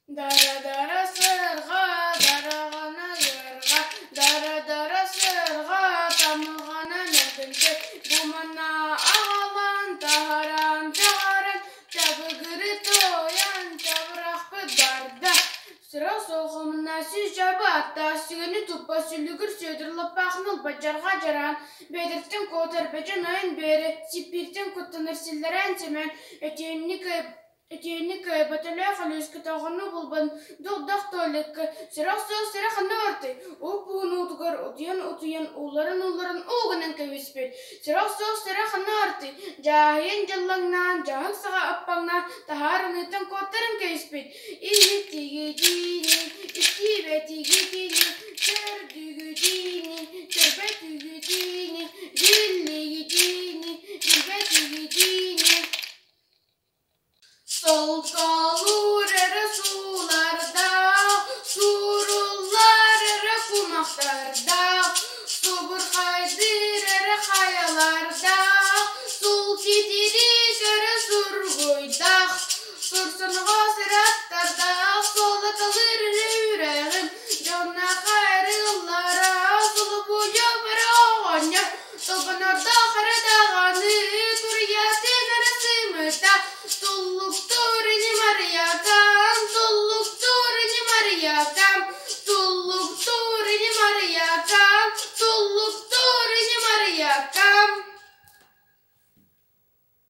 Дара-дара сыарҕа, дараҕана ыарҕа, дара-дара сыарҕа, тамылҕана мэлдьэҥкэ, бу манна аҕалан, таһаран, таһаран, чабыгыры туойан, чабырахпыт барда. Сыра суохумна сүүс дьабы аттаах сүгэни туппа сүлүгүр Сүөдэр лаппаахын ылбат дьарҕа дьараан, Бэдэртэн куотар бэдьэн ойон биэрэ, сиппииртэн куттанар силлэрээн сэмээн, этиэнник Итиэнник кыайбаталаах Өлүөскэ тоҕону булбан дук-дах туалекка сүрэх суох сирэ ханна бартай, уп-уһун уутугар утуйан-утуйан уулларан-уулларан уу гынан кэбиспит. Сүрэх суох сирэ ханна бартай, дьааһыйан дьаллаҥнаан, дьааһык саҕа аппаҥнаан таһаарыныыттан куоттаран кэбиспит. Иһитигитиини, истибэтигитини, көрдүгүтиини, көрбөтүгүтиини, биллигитиини, билбэтигитиини. Солколуур эрэ суулардаах, сууруллар эрэ кумахтардаах, субурхайдыыр эрэ хайалардаах, сул титириик эрэ сургуйдаах, сурсунуҕас эрэ аттардаах, суолаталыыр